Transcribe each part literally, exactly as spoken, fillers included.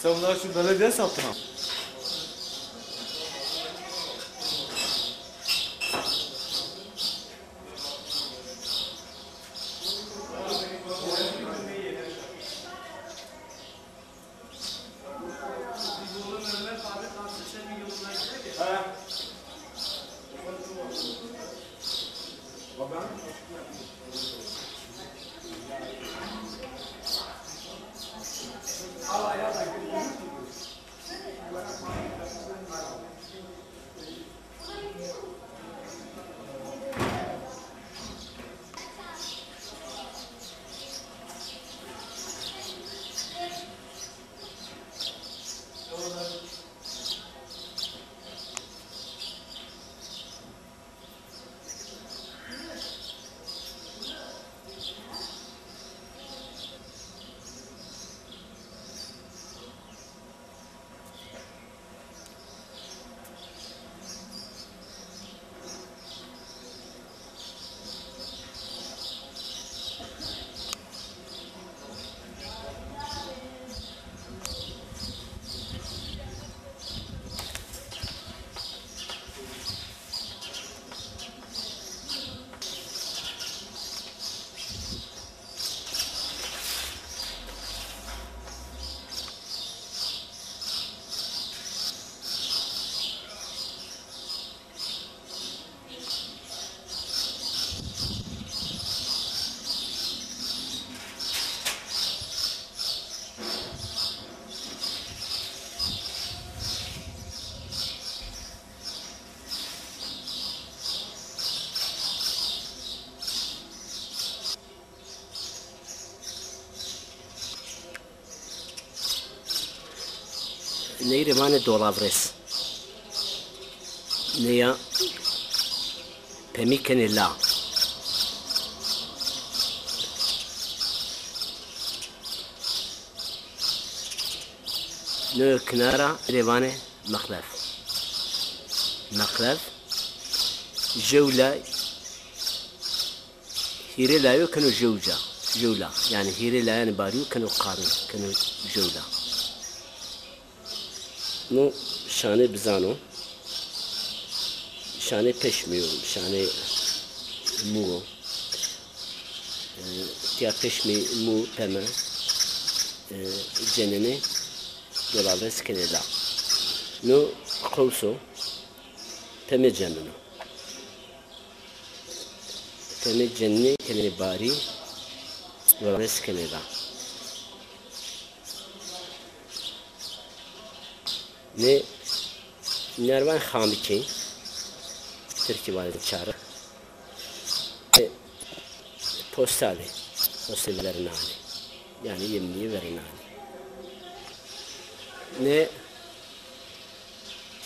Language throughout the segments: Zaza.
Sen bunları şu belediye sattın ha. Ney rê vanê dolavres. Nêya pemî kenê la. Nê kinara rê vanê mexlef. Mexlef. Jewla. Hîrê layo keno jewca, jewla. Yanî hîrê layanê barîyo keno qarûn, keno jewla. No şanê bizan o. Şanê peşmî yo, şanê mû o. E, tiya peşmî mû peme, e, cenenê dolavres kenê la. No qews o, peme cemino. Tenê cenî kenê barî, dolavres kenê la. Nê nervan xamikê, tirkî vanê çarix. E, postalê, postalê verinanê. Yanî yemnîyê verinanê. Nê,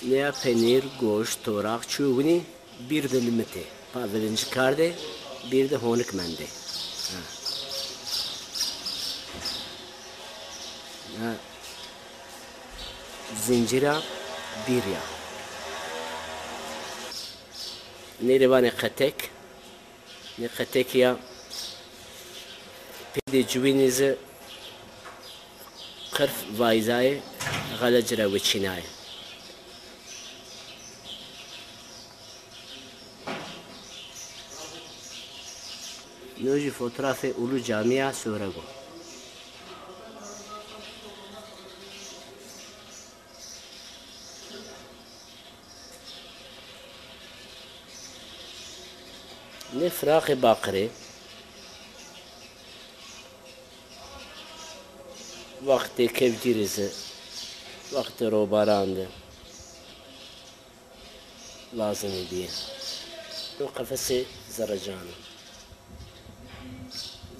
nêya penîr, goşt, toraq çû winî. Bir de limitê. Pa vilincî kardê, bir de honik mendê. Ha. Ha. Zincîra bir ya. Nê rê vanê qetek. Nê qetekî ya. Pêdê ciwînî zî qirf vayzayê, xele ci ra weçînayê. No jî fotoğrafê Ulu Camîya Soğrego. Nê firaqê Baqirê. Wextê kevgîrî zî, wextê robaran de. Lazimî bîye. No qefesê zerrecan o.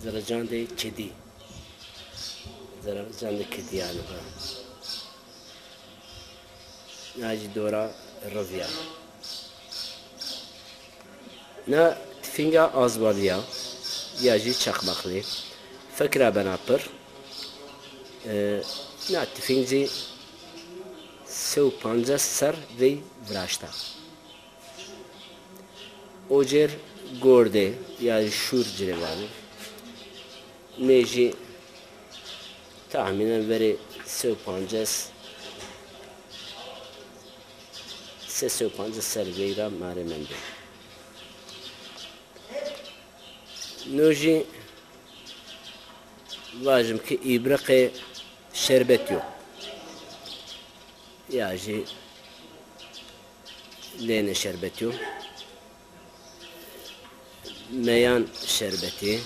Zerrecandê kedî. Zerrecandê kedîyan o. Na jî dora rivî ya. Na tifînga azbalî ya, ya jî çaqmaqlî. Fek ra bena pir. E, na tifîng zî se û pancas serr vey viraşta. Ocêr gordê ya jî şûr ci rê vanê. Nê jî tahmînen verê Sey û pancas, sey sey û pancas serr veyra ma rê mendê. No jî vajim ki îbriqê şerbetî yo. Ya jî lênê şerbetî yo. Meyan şerbetî,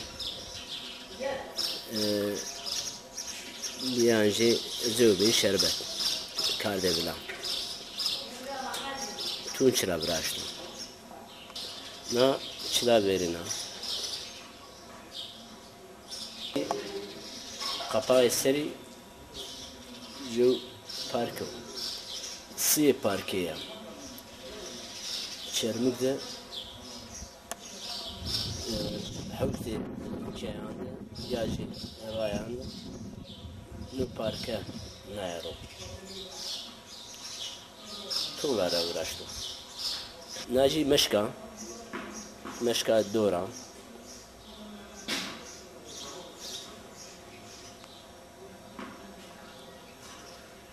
e, yan jî zewbî şerbet kardê vila. Tûn çira viraşto. Na çila verîna. Qapağê serî jew park o. Siyê parkê ya. Çermik de, e, hewtê çeyan de ya jî rayan de no parke naye ro. Tûn ra viraşto. Na jî meşka, meşka dor a.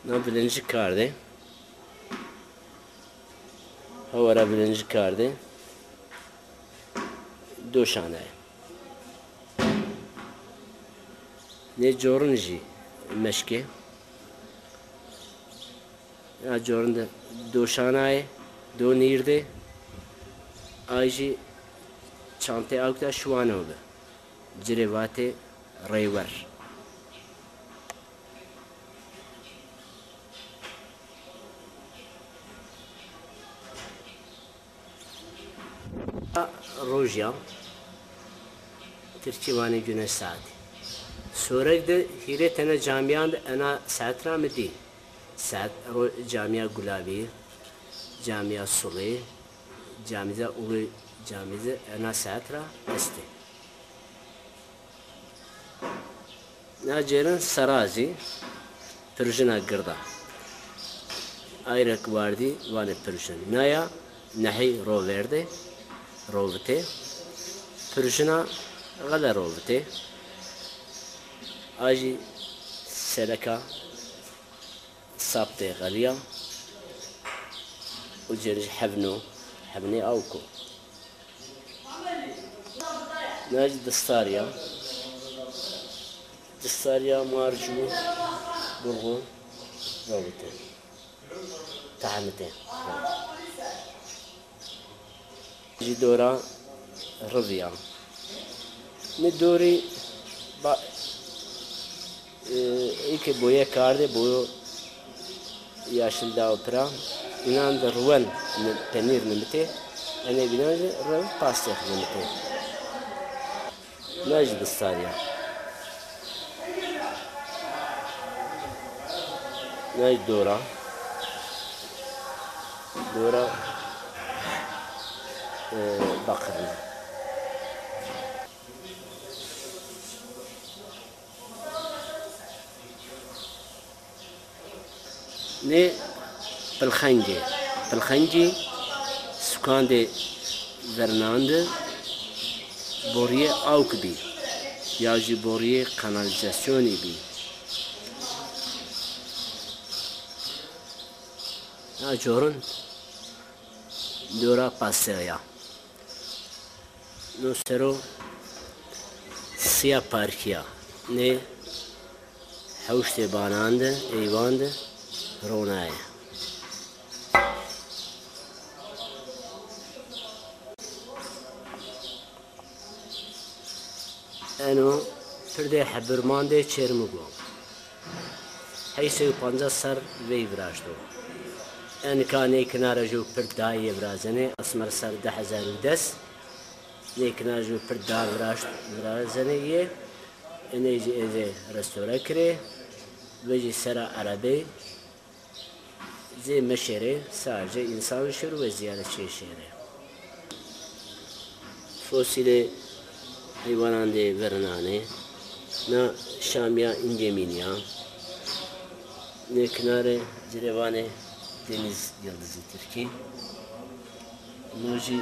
Na vilincik kardê. Hewa ra vilincik kardê. Doşanay. Nê corin jî meşkê. Ya corin de doşanayê, do nîrdê, ay jî çantê awk de şiwano bi. Ci rê vatê rêwer. Roj ya, tirkî vanê güneş saati. Sorek de hîrê tene camiyan de ena saet ra mi dî. Saet ro-, camiya Gulavî, camiya Sulî, camîza Ulu Camî de ena saet ra estê. Na cêrin sera zî pirjina gird a. Ay ra ki wardî vanê pirjin. Naya nehî ro verdê, rovitê. Pirjina xele rovitê. A jî sereka saptê xelî ya. O cêrin jî hevno, hevnê awk o. Na jî distarî ya. Distarî ya marcû, burxu, rawitê. Tahnitê. Jî dora rivî ya. Nê dorî ba-, e, ê ke boye kardê, boyo yaşıl dawo pira. Înan de ruwen ni-, penîr nimitê. Enê bînan jî riw pastêx nimitê. Na jî distarî ya. Na jî dora. Dora, e, baqirî. Nê pilxengê. Pilxengî sukandê vernan de borîyê awk bî ya jî borîyê kanalîzasyonî bî. Na corin dora pastex ya. No sero sîya parkî ya. Nê hewştê banan de, eywan de ronayê. Eno pirdê hebirmandê Çermûg o. Heyşt sey û pancas serr vey viraşto. Enika nê kinare jû pird dayê yê virazenê, esmer ser di hezar û des. Nê kinare jû pird da viraşt, virazenê yê. Enê jî êzê restore kirê. Vejî sera erebey. Zê meşêrê, sadece însan şêro ve zîyaretçî şêrê. Fosîlê heywanandê vernanê, na şamîya îngemînî ya, nê kinare ci rê vanê deniz yıldızı tirkî. No jî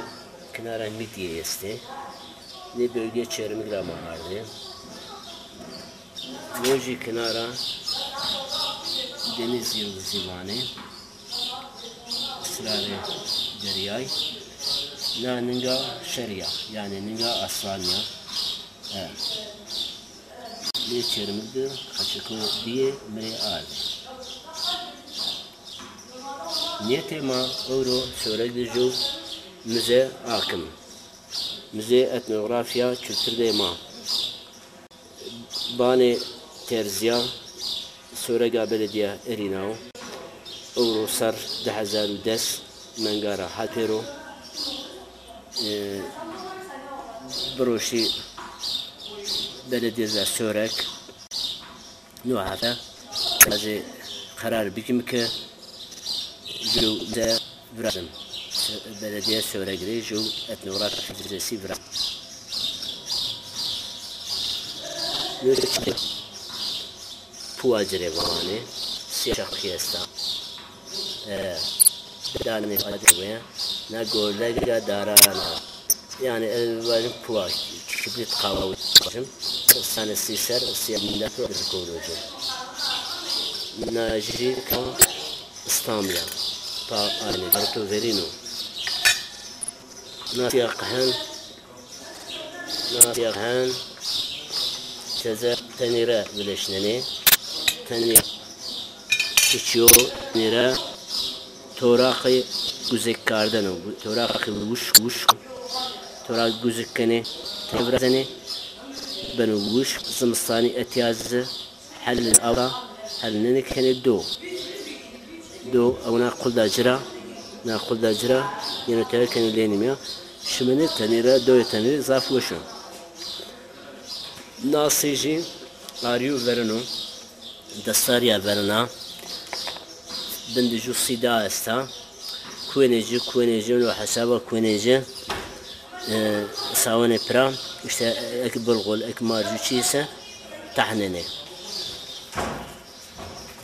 kinara Midyeyê estê. Nê bölge Çermik ra ma ardê. No jî kinara Deniz yıldızı vanê, israrê deryay. Na ninga şerî ya, yanî ninga aslanî ya. E. Nê Çermik de qeçeko dîyê mi rê ardê. Niyetê ma ewro Sêwreg de jew muze akim. Muzê Etnografya Kültürê ma. Banê terzîya Sêwrega belediya erînao. Ewro ser di hezar û des menga ra het pêro, e, biroşî belediyeza Sêwreg. No hefte ez ê qerar bikim ke jew muze virazim. Belediye Sêwreg rê jew etnograf müzesi virazim. Puwa ci rê vanê, sîya şaxî esta. E, danê adê wê, na gorlega daran a. Yanî, ez vajim puwa, kibrit qawa vajim. Sanê sî ser, sîya minda tu ez kowro ci. Na jî ka İstanbul ya. Pa aynı, darto verîno. Na sîya qehen, na sîya qehen, teze tenîre vileşnenê. Tenîre çiçîyo, tenîre toraqê guzek kardeno. Toraqê wuşk, wuşk. Toraq guzek kenê, tenîre virazenê. Beno wuşk, zimistanî etya zi. Helin awra, helinenê kenê do. Do, ewna qulda ci ra, na qulda ci ra, yeno tewe kenê lênî mîya. Şimenê tenîre, doyê tenîre zaf weş o. Nasî jî arîyo verino, destarîya verina, bindî ju sîda esta. Kuênê ci, kuênê ci, no hesaba kuênê ci, e, sawenê pira, îşte ek bulgul, ek marcu çî ise tahnenê.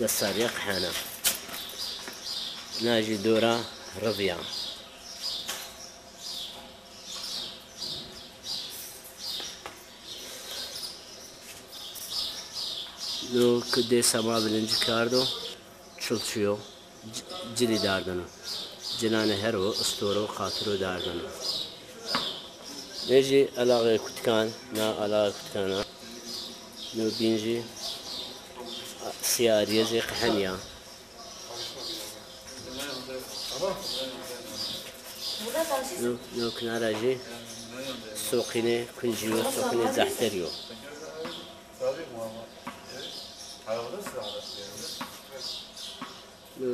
Destarîya qehena. Na jî dora rivîya. No ki dêsa ma bilincî kardo, çilçîyo. C-, cilî dardeno. Cinanê hero, istoro, qatiro dardeno. Nê jî alaxê kutikan, na alaxê kutikan a. No bîn jî sîya arîye zê qehenî ya. No, no kinara jî soqînê kuncî yo, soqînê zehterî yo. No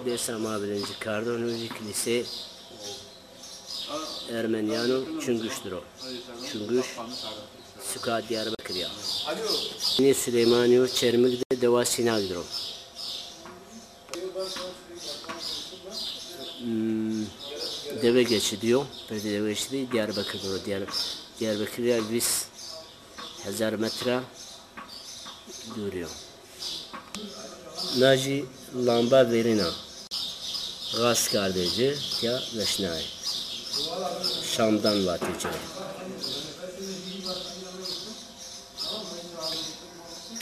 dêsa ma bilincî kardo, no jî kilîsê Ermenîyan o Çunguş dir o. Çunguş, suka Diyarbekir ya. Nê Silêmanî yo Çermik de dewa Sînag dir o. Hmm, Devegeçî dî yo, perdê Devegeçî dî Diyarbekir dir o. Diyar-, Diyarbekir ya vîst hezar metre dûrî yo. Na jî lamba verîn a. Gaz kardê ci, ya veşnayê. Şamdan vatê ci rê.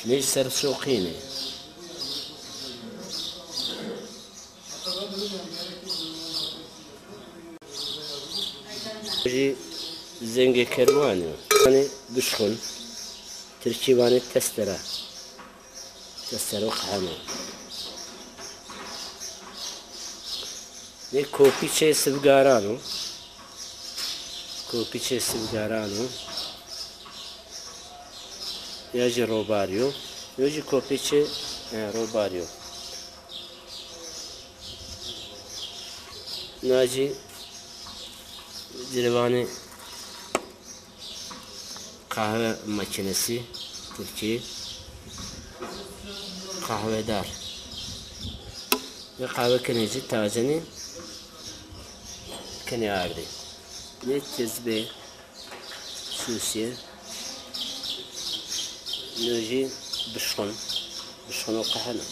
Nê ser soqînê. Jî zengê kerwanî yo. Vanê bişxun, tirkî vanê testere. Testere qeheno. Nê kopîçê sivgaran o. Kopîçê sivgaran o. Ya jî robarî yo. Yo jî kopîçê, e, robarî yo. Na jî ci rê vanê qehwe makînesî, tirkî qehwedar. Nê qehwe kenê ci tacenê kenê ardê. Nê cezbê Sûsîye. No jî bişxun. Bişxuno qeheno.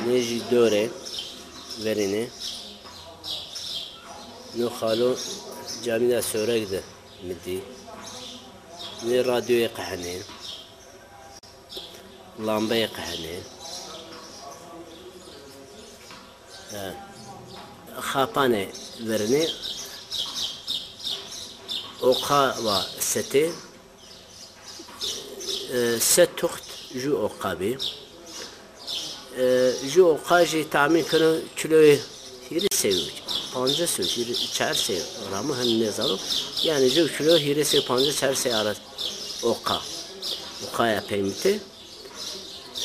Nê jî dore verînê. No xalo camîda Sêwreg de mi dî. Nê radyoyê qehenê. Lambeyê qehenê. E, xapanê vernê, oqa va setê, e, se tuxt ju oqa bî. E, ju oqa jî tahmîn keno kîloyê hîrê sey û pancas û hîrê, çar sey ramo, hin nêzano. Yanî ju kîlo hîrê sey û pancas, çar sey ara oqa. Oqaya peymite.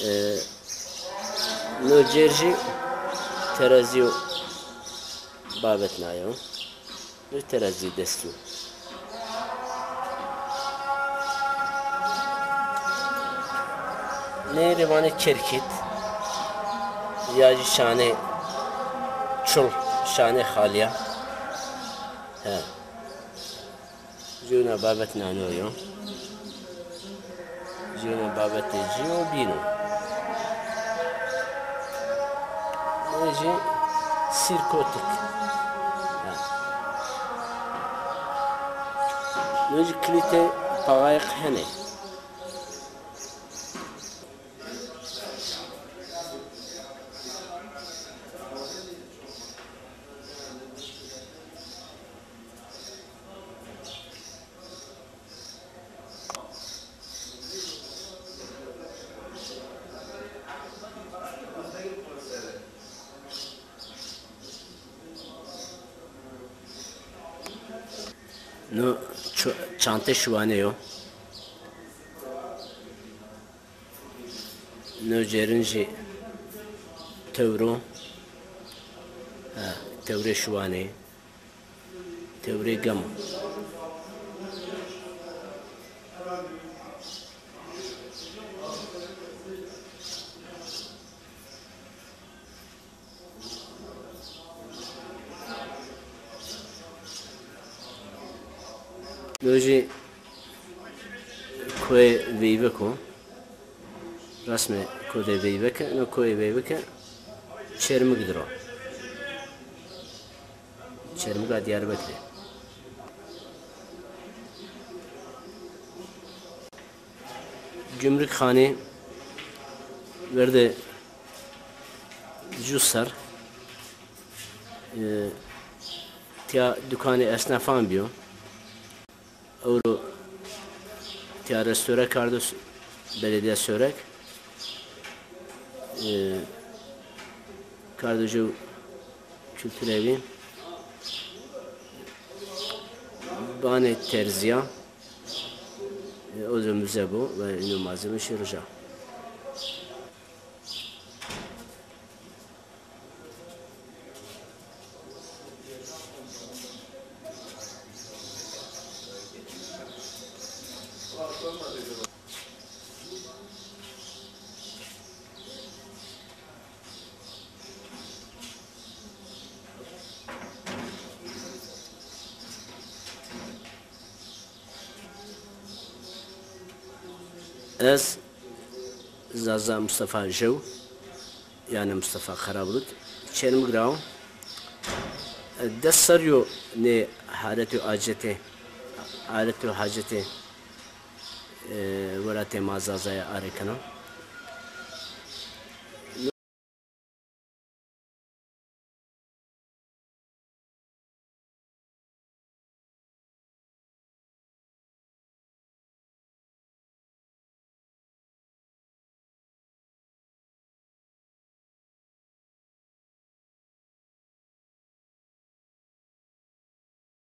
E, no cêr jî terazîyo babetna yo. No terazîyo destî yo. Nê rê vanê kerkît, ya jî şanê çul, şanê xalîya. He. Jûna babetna no yo. Jûna babetê ci yo bîn o. No jî sîrkotik. Ha. No jî kilîtê paxayê qehenê. No ço-, çantê şiwanê yo. No cêrin jî tewr o. Ha, tewrê şiwanê. Tewrê gem o. No jî koyê Veyvik o. Resmê kodê Veyvik, no koyê Veyvik Çermik dir o. Çermika Diyarbekirê. Gümrükxanê verdê ju ser, e, tiya dukanê esnafan bîyo. Ewro tiya restore kardo s-, belediya Sörek. E, kardo ju kültür evi. Banê terziya. E, o da müze bo ve ino malzeme şî rija. Ez Zaza Mustafa Jew, yanî Mustafa Karabulut, Çermik ra wo. Des serrî yo nê haletê acetê, haletê hacetê, e, welatê ma Zazaya arêkeno.